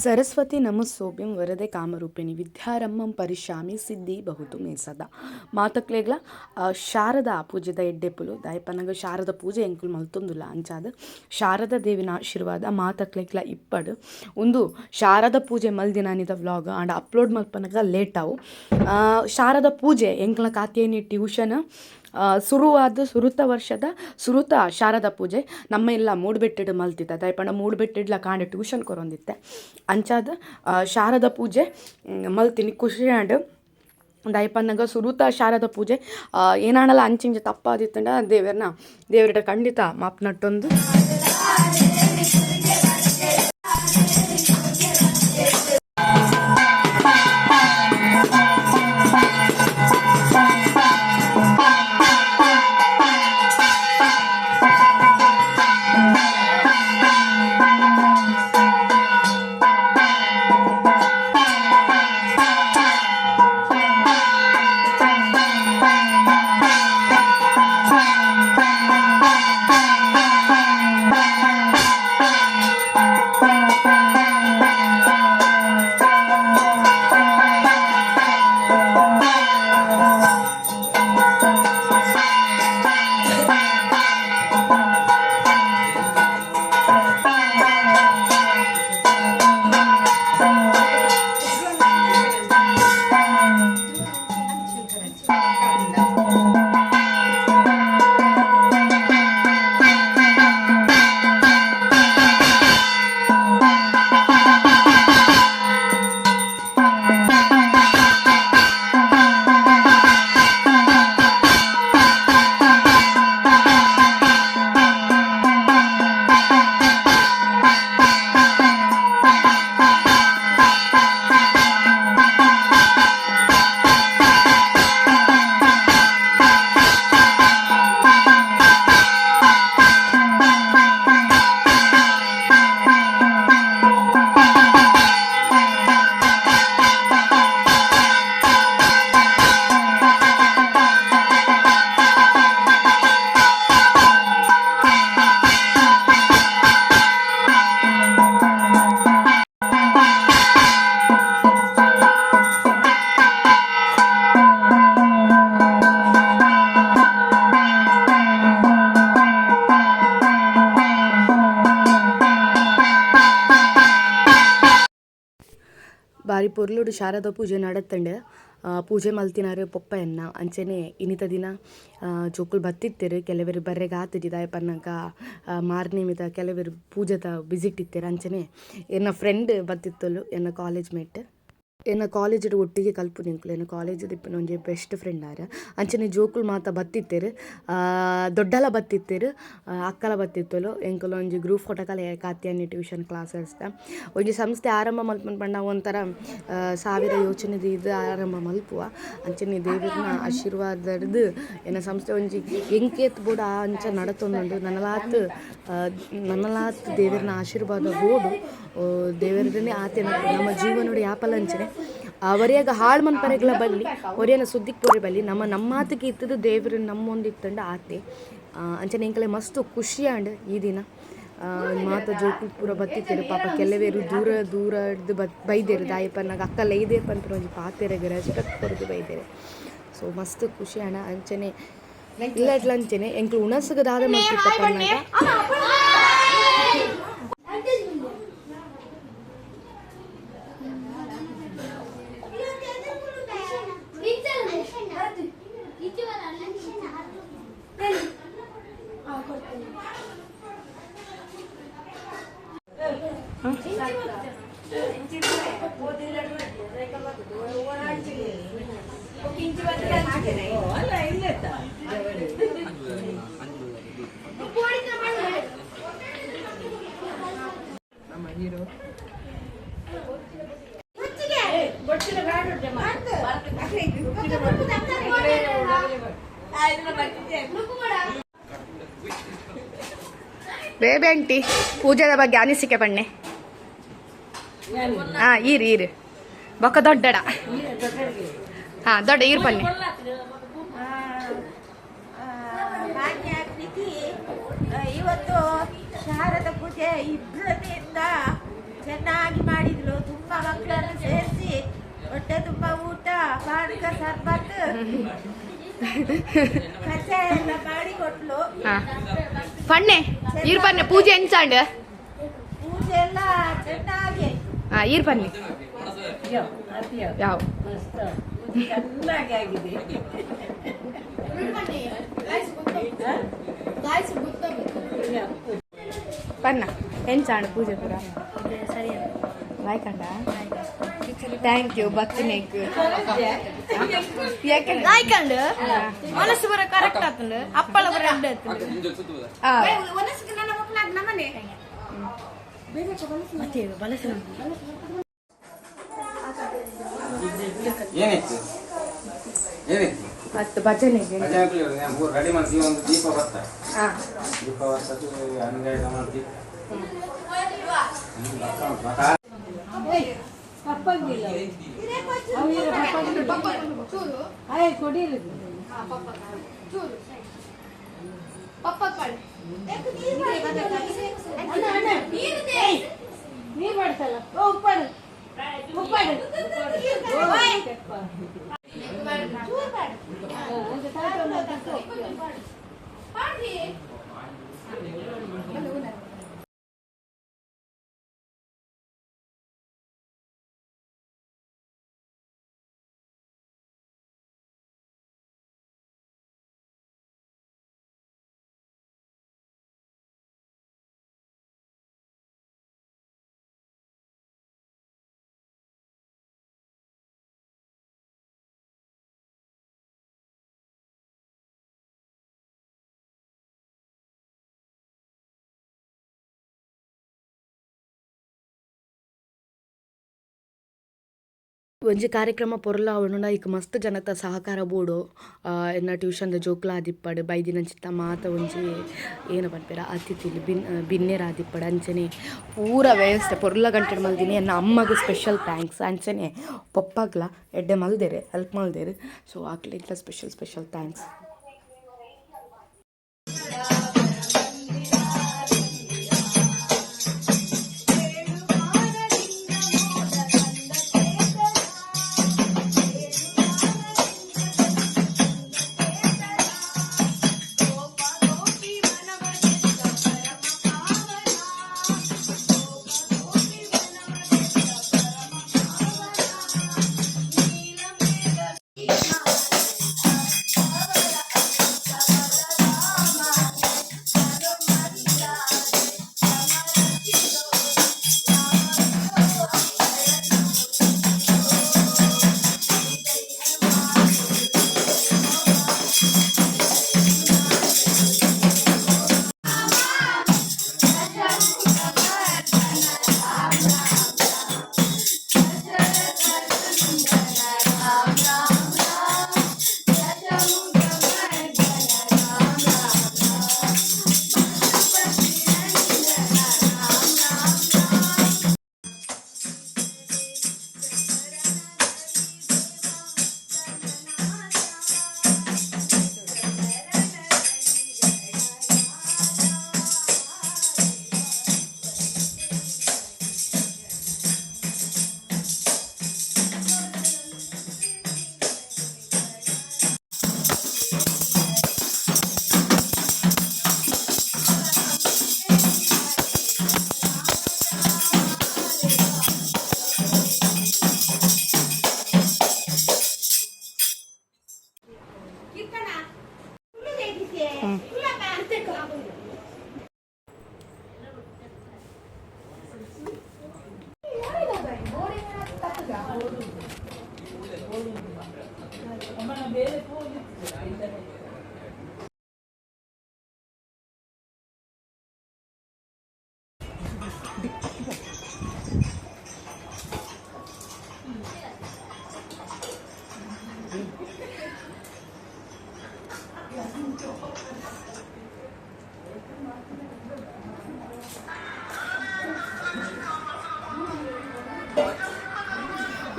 ಸರಸ್ವತಿ ನಮಸ್ಸೋಭ್ಯಂ ವರದೆ ಕಾಮರೂಪಿಣಿ ವಿದ್ಯಾರಂಭಂ ಪರಿಶ್ಯಾಮಿ ಸಿದ್ಧಿ ಬಹುದು ಮೇ ಸದಾ. ಮಾತಕ್ಲೆಗ್ಲ ಶಾರದಾ ಪೂಜೆದ ಎಡ್ಡೆಪುಲು. ದಾಯಪನಗ ಶಾರದ ಪೂಜೆ ಎಂಕುಲು ಮಲ್ತೊಂದುಲ್ಲ. ಅಂಚಾದ ಶಾರದಾ ದೇವಿನ ಆಶೀರ್ವಾದ ಮಾತಕ್ಲೆಗ್ಲ ಇಪ್ಪಡು. ಉಂದು ಶಾರದಾ ಪೂಜೆ ಮಲ್ದಿನಾನಿದ ವ್ಲಾಗ್ ಆಂಡ ಅಪ್ಲೋಡ್ ಮಲ್ಪನಗ ಲೇಟ್ ಆವು. ಶಾರದಾ ಪೂಜೆ ಎಂಕ್ಲ ಕಾತ್ಯಾಯಿನಿ ಟ್ಯೂಷನ್ ಸುರುವಾದ ಸುರುತ ವರ್ಷದ ಸುರುತ ಶಾರದಾ ಪೂಜೆ ನಮ್ಮ ಇಲ್ಲ ಮೂಡುಬೆಟ್ಟೆಡ್ ಮಲ್ತಿತ್ತ. ದಾಯೆ ಮೂಡುಬೆಟ್ಟೆಡ್ಲ ಕಾಂಡೆ ಟ್ಯೂಷನ್ ಕೊರೊಂದಿತ್ತೆ. ಅಂಚಾದ ಶಾರದಾ ಪೂಜೆ ಮಲ್ತಿನಿ ಖುಷಿ ಆಂಡ್. ದಾಯೆ ಪನ್ನಗ ಸುರುತ ಶಾರದಾ ಪೂಜೆ ಏನಾಂಡಲ ಅಂಚಿಂಚ ತಪ್ಪಾದಿತ್ತಂಡ ದೇವೆರ್ನ ದೇವರಿಡ ಖಂಡಿತ ಮಾಪ್ ನಟ್ಟೊಂದು. ಬಾರಿ ಪೊರ್ಲುಡು ಶಾರದಾ ಪೂಜೆ ನಡತ್ಂಡ್. ಪೂಜೆ ಮಲ್ತಿನಾರ್ ಪೊಪ್ಪ ಎನ್ನ ಅಂಚನೆ ಇನಿತ ದಿನ ಜೋಕುಲು ಬತ್ತಿತ್ತೆರ್. ಕೆಲವೆರ್ ಬರ್ರೆಗ್ ಆತಿಜಿ ದಾಯೆ ಪನ್ನಗ ಮಾರ್ನೆಮಿದ ಕೆಲವೆರ್ ಪೂಜೆದ ವಿಸಿಟ್ ಇತ್ತೆರ್. ಅಂಚನೆ ಎನ್ನ ಫ್ರೆಂಡ್ ಬತ್ತಿತ್ತೊಲು, ಎನ್ನ ಕಾಲೇಜ್ ಮೇಟ್. ಎನ್ನ ಕಾಲೇಜಿಡ್ ಒಟ್ಟಿಗೆ ಕಲ್ಪುನಿ ಎಂಕುಲು. ಎನ್ನ ಕಾಲೇಜಿಡ್ ಇಪ್ಪುನ ಒಂಜಿ ಬೆಸ್ಟ್ ಫ್ರೆಂಡ್ ಆರ್. ಅಂಚನೆ ಜೋಕುಲು ಮಾತ ಬತ್ತಿತ್ತೆರ್, ದೊಡ್ಡಲ ಬತ್ತಿತ್ತೆರ್, ಅಕ್ಕಲ ಬತ್ತಿತ್ತೊಲು. ಎಂಕುಲು ಒಂಜಿ ಗ್ರೂಪ್ ಫೋಟೋ ಕಲೆ ಕಾತ್ಯಾಯಿನಿ ಟ್ಯೂಷನ್ ಕ್ಲಾಸಸ್ ದ. ಒಂಜಿ ಸಂಸ್ಥೆ ಆರಂಭ ಮಲ್ಪುನ ಪಂಡ ಒಂಥರ ಸಾವಿರ ಯೋಚನೆ ದೀದ್ ಆರಂಭ ಮಲ್ಪುವ. ಅಂಚನೆ ದೇವೆರ್ನ ಆಶೀರ್ವಾದಡ್ದ್ ಎನ್ನ ಸಂಸ್ಥೆ ಒಂಜಿ ಎಂಕೇತ್ ಬೋಡು ಅಂಚ ನಡತೊಂದುಂಡು. ನನಲಾತ್ ನನಲಾತ್ ದೇವೆರ್ನ ಆಶೀರ್ವಾದ ಬೋಡು. ದೇವೆರ್ಡನೆ ಆತೆ ನಮ್ಮ ಜೀವನೋಡು ಯಾಪಲ ಅಂಚನೆ ಒರಿಯಾಗ ಹಾಳು ಮನ್ಪರೆಗ್ಲ ಬಲ್ಲಿ, ಒರಿಯನ ಸುದ್ದಿಗ್ ಪೋರೆ ಬಲ್ಲಿ. ನಮ್ಮ ನಮ್ಮಾತಿಗೆ ಇತ್ತದ ದೇವರು ನಮ್ಮೊಂದಿತ್ತಂಡ ಆತೆ. ಅಂಚನೆ ಎಂಕಲೆ ಮಸ್ತ್ ಖುಷಿ ಆಂಡ್ ಈ ದಿನ. ಮಾತ ಜೋಕುಲು ಪೂರ ಬತ್ತಿತ್ತೆರ್. ಪಾಪ ಕೆಲವೆರ್ ದೂರ ದೂರಡ್ದ್ ಬೈದೆರ್. ದಾಯೆ ಪನ್ನಗ ಅಕ್ಕ ಲೈದೆರ್ ಪನ್ಪಿನ ಒಂಜಿ ಪಾತೆರಗ್ ರೆಸ್ಪೆಕ್ಟ್ ಕೊರ್ದು ಬೈದೆರ್. ಸೊ ಮಸ್ತ್ ಖುಷಿ ಆಂಡ. ಅಂಚನೆ ಇಲ್ಲಡ್ಲ ಅಂಚನೆ ಎಂಕುಲು ಉಣಸುಗು ದಾದ ಮಲ್ತಿತ್ತ ಪನ್ನಗ ಬೇಬೆ ಆಂಟಿ ಪೂಜೆದ ಬಗ್ಗೆ ಅನಿಸಿಕೆ ಪಣ್ಣೆ. ಹಾ, ಈರು ಈರು ಬೊಕ್ಕ ದೊಡ್ಡಡ. ಹಾ, ದೊಡ್ಡ ಈರು ಪನ್ನೆ. ಇವತ್ತು ಶಾರದ ಪೂಜೆ ಇಬ್ಬರದಿಂದ ಚೆನ್ನಾಗಿ ಮಾಡಿದ್ಲು. ಮಕ್ಕಳನ್ನು ಸೇರಿಸಿ ಹೊಟ್ಟೆ ತುಂಬ ಊಟ, ಪಾನಕ, ಸರ್ಬತ್, ಕಷಾಯ ಎಲ್ಲ ಮಾಡಿ ಕೊಟ್ಲು. ಪಣ್ಣೆ ಈರ್ ಪನ್ನೆ ಪೂಜೆ ಎಂಚಾಂಡ್? ಪೂಜೆ ಎಲ್ಲ ಚೆನ್ನಾಗಿ ಆಯ್ತು. ಹಾ, ಈರ್ ಪನ್ನೆ ಯಾವ ಚೆನ್ನಾಗಿ ಆಗಿದೆ. ಪನ್ನ ಎಂಚಾಂಡ್ ಪೂಜೆ ಪೂರ? ಸರಿ. ಲಾಯ್ಕಂಡ? Thank you ಬತ್ತಿನೇಕ್ ಯಾಕೆ. ಲಾಯ್ಕಂಡ್ ಮನಸ್ಸು ಬರ ಕರೆಕ್ಟ್ ಆತಂಡು, ಅಪ್ಪಳ ಬರ ಅಡ್ಡ ಆತಂಡು. ಆ, ಏನಿತ್ತು ಏನಿತ್ತು? ಮತ್ತು ಭಜನೆಗೆ. ಭಜನೆ ರೆಡಿ ಮಾಡ್ತೀವಿ, ಒಂದು ದೀಪ ಬರ್ತ. ಹಾ. ದೀಪ ಬರ್ತದ್ದು ಹನ್ನೆರಡು ಮಾಡ್ತೀವಿ. ಬರ್ತಾ ಉಂಟು. ಮತ್ತೆ ನೀರು ಮಾಡ್ಸಲ್ಲ. ಓ ಉಪ್ಪಾಡು ಉಪ್ಪಾಡು. ಒಂಜಿ ಕಾರ್ಯಕ್ರಮ ಪೊರ್ಲ ಅವನುಂಡ ಇಕ್ ಮಸ್ತ್ ಜನತ ಸಹಕಾರ ಬೋಡು. ಎನ್ನ ಟ್ಯೂಷನ್ದ ಜೋಕ್ಲ ಆದಿಪ್ಪಡ್, ಬೈದಿನಂಚಿತ್ತ ಮಾತ ಒಂಜಿ ಏನ ಪನ್ಪೆರ ಅತಿಥಿಲು ಬಿನ್ ಬಿನ್ನೆರ್ ಆದಿಪ್ಪಡ್. ಅಂಚನೆ ಪೂರ ವ್ಯವಸ್ಥೆ ಪೊರ್ಲ ಗಂಟೆಡ್ ಮಲ್ದಿನಿ. ಎನ್ನ ಅಮ್ಮಗ್ ಸ್ಪೆಷಲ್ thanks. ಅಂಚನೆ ಪೊಪ್ಪಗ್ಲ ಎಡ್ಡೆ ಮಲ್ದೆರ್, ಹೆಲ್ಪ್ ಮಲ್ದೆರ್. ಸೊ ಅಕ್ಲೆಗ್ಲ ಸ್ಪೆಷಲ್ ಸ್ಪೆಷಲ್ thanks.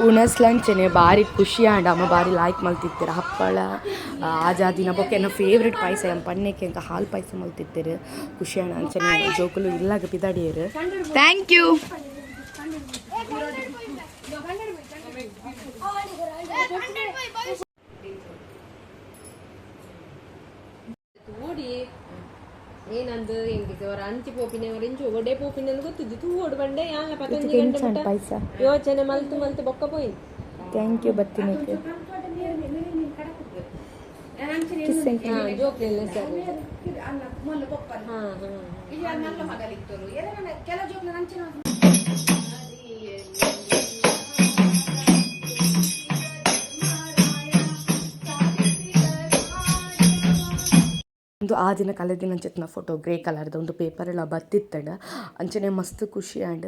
ಉಣಸ್ಲಂಚನೆ ಬಾರಿ ಖುಷಿ ಆಂಡ. ಅಮ್ಮ ಬಾರಿ ಲಾಯ್ಕ್ ಮಲ್ತಿತ್ತೆರ್ ಹಪ್ಪಳ, ಆಜಾದಿನ ಬೊಕ್ಕ ಎನ್ನ ಫೇವ್ರೆಟ್ ಪಾಯಸ ಎಂ ಪಣ್ಣೆಕ್ಕೆ ಎಂಕ ಹಾಲು ಪಾಯಸ ಮಲ್ತಿತ್ತೆರ್. ಖುಷಿ ಆಂಡ. ಅಂಚನೆ ಜೋಕುಲು ಇಲ್ಲಾಗ ಪಿದಾಡಿಯೆರ್. Thank you. ಅವರ ಅಂಚಿ ಪೋಪಿನ ಅವರ ಇಂಚು ಒಡೆ ಪೋಪಿನ ಗೊತ್ತಿದ್ದು ತೂವೋಡು ಬಂಡೆ ಯಾನ್ಲ 11 ಗಂಟೆ ಮುಟ್ಟ ಪಾಯ್ಸ. ಯೋಚನೆ ಮಲ್ತು ಮಲ್ತು ಬೊಕ್ಕ ಪೋಯಿನ್. Thank you ಬತ್ತಿನಕ್ಕೆ. ಹಾ, ಜೋಕ್ಲೆಲ್ಲ ಸರಿ. ಹಾ ಹಾ. ಒಂದು ಆ ದಿನ ಕಳೆದಿನ ಅಂಚೆತ್ನ ಫೋಟೋ ಗ್ರೇ ಕಲರ್ದ ಒಂದು ಪೇಪರ್ ಎಲ್ಲ ಬತ್ತಿತ್ತಂಡ. ಅಂಚನೆ ಮಸ್ತ್ ಖುಷಿ ಆಂಡ್.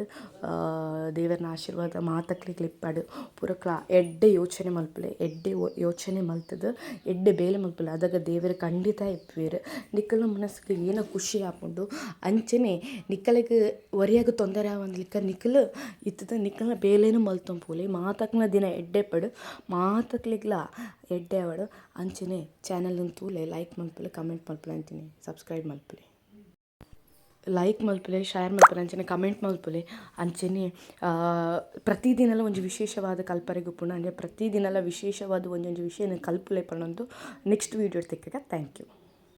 ದೇವರ್ನ ಆಶೀರ್ವಾದ ಮಾತಕ್ಲಿ ಇಪ್ಪಡ್. ಪೂರಕ್ಲ ಎಡ್ಡೆ ಯೋಚನೆ ಮಲ್ಪುಲೆ, ಎಡ್ಡೆ ಯೋಚನೆ ಮಲ್ತುದು ಎಡ್ಡೆ ಬೇಲೆ ಮಲ್ಪುಲೆ. ಅದಗ ದೇವೆರ್ ಖಂಡಿತ ಇಪ್ಪುವೆರ್. ನಿಕಲ್ನ ಮನಸ್ಸುಗ್ ಏನ ಖುಷಿ ಆಪುಂಡು ಅಂಚನೆ ನಿಕಲೆಗ್ ಒರಿಯಗ್ ತೊಂದರೆ ಆವಂದಿಲೆಕ್ಕ ನಿಕುಲು ಇತ್ತುದು ನಿಕಲ್ನ ಬೇಲೆನ್ ಮಲ್ತೊಂದು ಪೋಲೆ. ಮಾತಕ್ಲ ದಿನ ಎಡ್ಡೆ ಇಪ್ಪಡ್, ಮಾತಕ್ಲೆಗ್ಲ ಎಡ್ಡೆ ಆವಡ್. ಅಂಚನೆ ಚಾನಲ್ ನ್ ತೂಲೆ, ಲೈಕ್ ಮಲ್ಪುಲೆ, ಕಮೆಂಟ್ ಮಲ್ಪುಲೆ, ಅಂಚನೆ ಸಬ್ಸ್ಕ್ರೈಬ್ ಮಲ್ಪುಲೆ, ಲೈಕ್ ಮಲ್ಪುಲೆ, ಶೇರ್ ಮಲ್ಪುಲೆ, ಅಂಚನೆ ಕಮೆಂಟ್ ಮಲ್ಪುಲೆ. ಅಂಚನೆ ಪ್ರತಿದಿನಲ ಒಂಜಿ ವಿಶೇಷವಾದ ಕಲ್ಪರೆಗ್ ಉಪ್ಪುಂಡು. ಅಂಚ ಪ್ರತಿದಿನಲ ವಿಶೇಷವಾದ ಒಂಜೊಂಜಿ ವಿಷಯನ್ ಕಲ್ಪುಲೆ ಪನೊಂದು ನೆಕ್ಸ್ಟ್ ವೀಡಿಯೋ ತಿಕ್ಕುಗ. Thank you.